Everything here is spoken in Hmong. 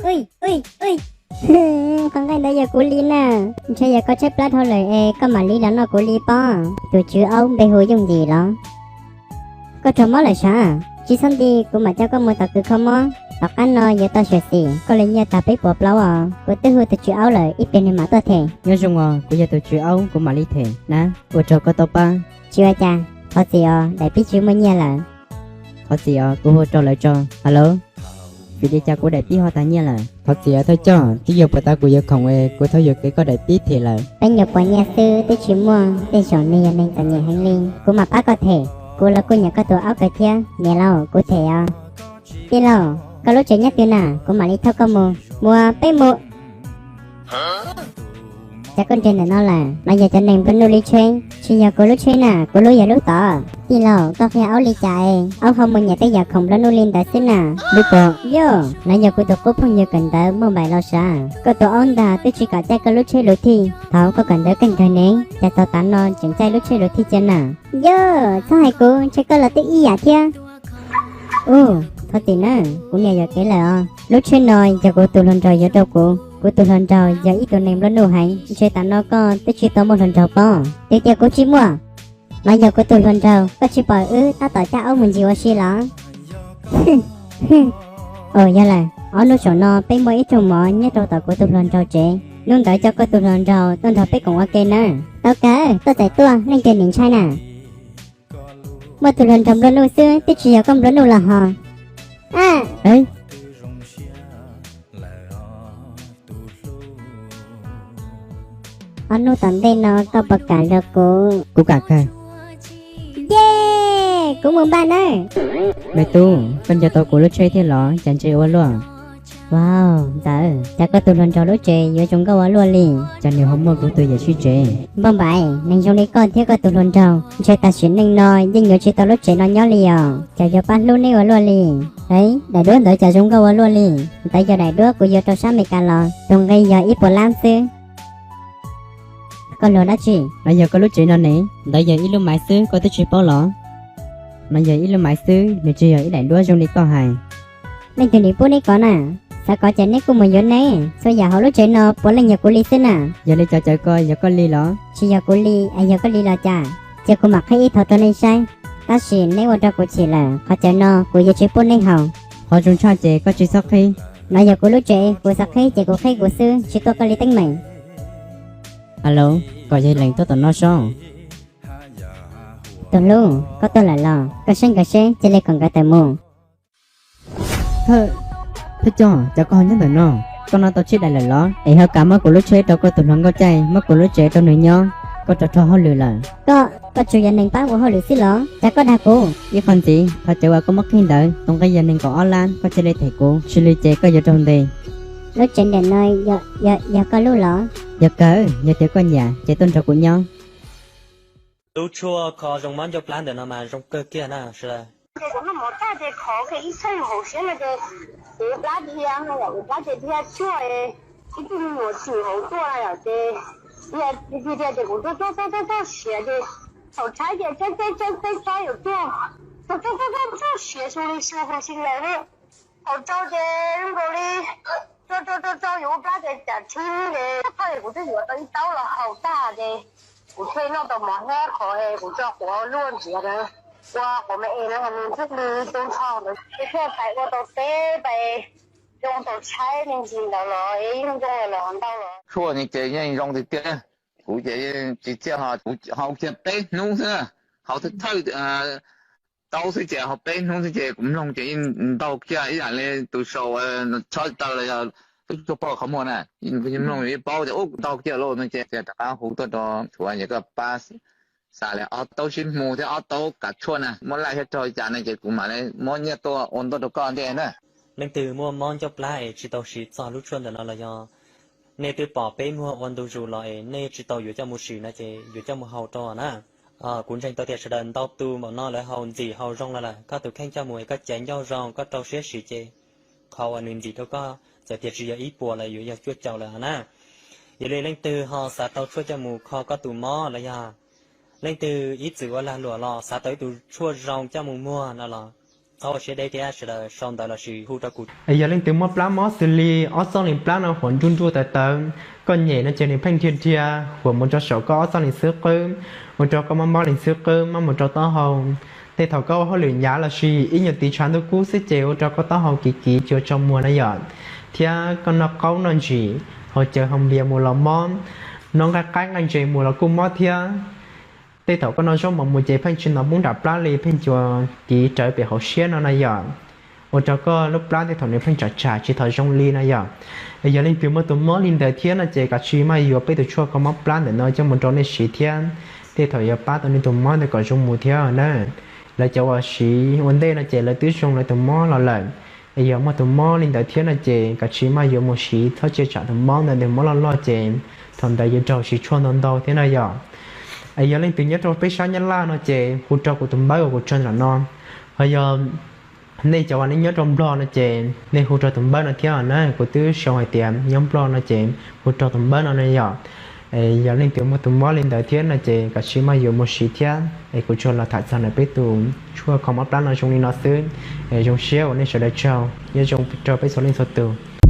Ui, ui, ui. Qhov nqaij ntawd yog kuv li na. Ntshe yog koj tshaib plab dhau lawm es koj mam li los noj kuv li pob. Tus tswv aub npe hu Yooj Yim los? Koj raug mob lawm sav? Tsis txhob nti, kuv mam coj koj mus tom kws kho mob. Tom qab no yuav tau xyuam xim koj li nyiaj tag peb puas plaub os. Kuv twb hu tus tswv aub lawm, ib pliag nws mam tuaj them. Nyob zoo os, kuv yog tus tswv aub, kuv mam li them na. Ua tsaug koj tau pab. Tsis ua cas, thov txim os, daim pib tsis muaj nyiaj lawm. Thov txim os, kuv hu rau lawv tso. Hello, vim li cas kuv daim pib ho tag nyiaj lawm? Thov txim os thawj coj, twb yog puas tas kuv yuav khoom es kuv txhob yuam kev koj daim pib them lawm. Peb nyuam puas nyiaj xwb twb tsis muaj, tej zaum nws yog neeg txom nyem heev li. Kuv mam pab koj them, kuv los kuj nyiam koj tus aub kawg thiab. Niam laus, kuv them os. Tij laug, koj lub tsev nyob twg na, kuv mam li thauj koj mus. Mus, peb mus. Cas koj nres ntawm no lawm? No yog cov neeg nplua nuj li tsheb, tsis yog kuv lub tsheb na, kuv lub yog lub tod. Tij laug, koj qhia aub li cas es aub ho mus nyiam tej yam khoom nplua nuj li ntawd xwb na? Lub ko, yog, no yog kuv tus qub phooj ywg kawm ntawv muaj npaim los sav. Koj tus aub ntag twb tsis kam caij koj lub tsheb luv thij, thaum koj kawm ntawv keej kawg ne, cas txog tav no tseem caij lub tsheb luv thij cia na? Yog, txhob hais kuv, ntshe koj los twb ib yam thiab. Ub, thov txim nawb, kuv niam yuam kev lawm os. Lub tsheb no yog kuv tus hluas nraug yuav rau kuv. Kuv tus hluas nraug yog ib tug neeg nplua nuj heev, ntshe tav no koj twb tsis tau muaj hluas nraug pob. Tiag tias kuv tsis muaj. No yog kuv tus hluas nraug, koj tsis pom wb tab tom cab aub mus ncig ua si los? Aws, yog lawm, ob hnub saum no peb muaj ib rooj mov nyob rau tom kuv tus hluas nraug tsev. Hnub ntawd coj koj tus hluas nraug tuaj nrog peb koom ua ke nawb. Tau kawg, tuaj txawm tuaj, leej twg nim ntshai na? Muaj tus hluas nraug nplua nuj xwb, twb tsis yog koj nplua nuj los ho. Ob hnub tom ntej no koj puas kam nrog kuv? Kuv kam kawg. Yes, kuv mus npaj nawb. Me tub, koj nco tau kuv lub tsheb thiab los cas ntse ua luaj? Wow, ntxawm, cas koj tus hluas nraug lub tsev yuav zoo nkauj ua luaj li? Cas nws ho muaj kuv tus yawm sij tsev? Npauj Npaim, neeg zoo li koj thiab koj tus hluas nraug ntshe tam sim neej no yeej yuav tsis tau lub tsev no nyob li os. Cas yuav pab hlub neb ua luaj li? Daim duab ntawd cas zoo nkauj ua luaj li? Ntawd yog daim duab kuv yuav rau sab Amelikas los, tus nqi yog ib puas lab xwb. Koj luag dab tsi? No yog koj lub tsev no ne. Ntawd yog ib lub maiv xwb, koj twb tsis paub los? No yog ib lub maiv xwb, nws tsis yog ib daim duab zoo li koj hais. Leej twg nim pub neb kov na? Xav kov ces neb kuj mus yuav neb, txhua yam hauv lub tsev no puav leej yog kuv li xwb na. Yog li cov cawv ko yog koj li los? Tsis yog kuv li, es yog koj li los cas? Cia kuv mam qhib ib thaum rau nej saib, tab sis neb ua rau kuv chim lawm, qhov cawv no kuv yuav tsis pub neb haus. Qhov zoo tshaj ces koj tsis txhob qhib. No yog kuv lub tsev, kuv xav qhib ces kuv qhib kuv xwb, tsis tuaj koj li teeb meem. Alo, kom yog lees tuaj tom no sob. Tus hlub, koj tuaj lawm los? Koj saib nkawd seb, cia li kom nkawd tawm mus. Thawj coj, cas koj ho nyob ntawm no? Koj no tau tsib daim lawm los? Es ho kam muab kuv lub tsheb rau koj tus hluas nkauj caij, muab kuv lub tsev rau nws nyob, koj rov rho hauj lwm lawm. Koj, koj tsuas yog neeg pab ua hauj lwm xwb los? Cas koj dag kuv? Ib qho ntxiv, qhov cawv uas koj muab qhib ntawd tus nqi yog nees nkaum ob lab, koj cia li them kuv, tsis li ces koj yuav raug ntes. Lub tsev ntawm no yog koj lub los? Yog kawg, yog tias koj nyiam ces tuaj nrog kuv nyob. Lub tshuaj kho zoo mob ncauj plab ntawm no mas zoo kawg kiag na sawv daws. Ces kuv noj mov tag ces khov kiag ib txheej hauv siab no ces kuv plab dhia, kuv plab ces dhia cuag ib tug me nyuam twm hauv tuaj na yom, ces dhia dhia dhia ces kuv tuaj tuaj tuaj tuaj siav ces thaum tshaib ces tseeb tseeb tseeb tseeb tshaib yuav tuag, tuaj tuaj tuaj tuaj siav xyu li xyu hu si laws na. Thaum rau ces zoo nkaus li rau rau rau rau yuav ua plab ces cas rhib ces tag ces kuv twb yuav tau ib taub los haus tag ces kuv thiaj noj tau mov hnab qhov es kuv tso quav luaj nrhiav na, ua quav me es no nws thiaj li tu nrho ntawd ces thiaj pais ua tau teb pais zoo tau tshaib me ntsis ntawd los yeej zoo los ntau los. Tshuaj no ces yeej zoo tiag tiag, kuv ces tsis txiaj ho kuv haus kiag peb hnub xwb, haus thawj thawj taub xwb ces haus peb hnub xwb ces kuv mloog ces yeej ntau kiag ib yam li tus sau tshawb taw los yog tub tshuaj poj qhov muag na, mloog yeej paub tias ub ntau kiag lauj no ces rov qab hu tuaj rau tsuav yog koj pab xa li ob taub sib hmu thiab ob taub kav tshuaj na, muab laj thiab raug li cas no ces kuv mam li muab nyiaj tuaj ua ntuj rau koj ntej na. Leej twg muaj mob ncauj plab es tsis tau siv txog lub tshuaj ntawm no los yog nej twb pom peb muag ua ntu zus los es nej tsis tau yuav coj mus sim no ces yuav coj mus haus rau na. Kuv ntseeg tau tias sawv daws ntau tus npaum no lawv haus ntxim haus zoo los lawm, koj tus kheej coj mus es koj caiv ncauj zoo koj rau siab sim ces qhov uas nws ntxim rau koj txawm tias tsis yog ib puas los yuav yog cuaj caum lawm na. Yog li leej twg ho xav tau tshuaj coj mus kho koj tus mob los yog leej twg ib txwm ua lag luam los xav tau ib tug tshuaj zoo coj mus muag no los Txhob ua siab deb thiab, sawv daws sau ntawv lossis hu rau kuv. Yog leej twg muaj plab mob xws li ob txoj leeg plab no huam nruj nruj tawv tawv, koj nyem no ces nws pheej dhia dhia huam mus rau saum koj ob txoj leeg xub qwb, ua rau koj mob mob leeg xub qwb mob mus rau taub hau. Tej thaum koj ua hauj lwm hnyav lossis ib nyuag tiv tshav ntuj kub xwb ces ua rau koj taub hau kiv kiv cuag tso muag na yom. Thiab koj noj qaub noj ntsim, haus cawv haus npias mus los mob, noj nqaij qaib nqaij ntses mus los kuj mob thiab. Tej thaum koj noj zaub mov mus ces pheej tsis hnov poob nram plab li, pheej cuag kiv rawv pem hauv siab no na yom. Ua rau koj lub plab tej thaum nws pheej tsam tsam tsis tau zoo li na yom. Yog leej twg muaj tus mob li ntawd thiab no ces kav tsij maj yuav peb tus tshuaj kho mob plab ntawm no coj mus rau nej siv thiab, tej thaum yuav pab tau nej tus mob ntawd kom zoo mus thiab na. Lawv cov uas siv ua ntej no ces lawv twb zoo lawv tus mob los lawm. Yog muaj tus mob li ntawd thiab no ces kav tsij maj yuav mus siv, txhob cia tsam tus mob ntawd, tus mob loj loj ces thaum ntawd yuav raug siv tshuaj ntau ntau thiab na yom. Yog leej twg nyob rau peb sab Nyab Laj no ces hu rau kuv tus npawb uas kuv tso nram no. Ho yog nej cov uas nej nyob rau Nplog no ces nej hu rau tus npawb no thiab na, kuv twb sau hais tias nyob Nplog no ces hu rau tus npawb no na yom. Yog leej twg muaj tus mob li ntawd thiab no ces kav tsij maj yuav mus siv thiab. Es kuv tsuas los tham txog ntawm peb tus tshuaj kho mob plab no zoo li no xwb. Zoo siab uas nej sawv daws tsaug, nyob zoo rau peb txhua leej txhua tus.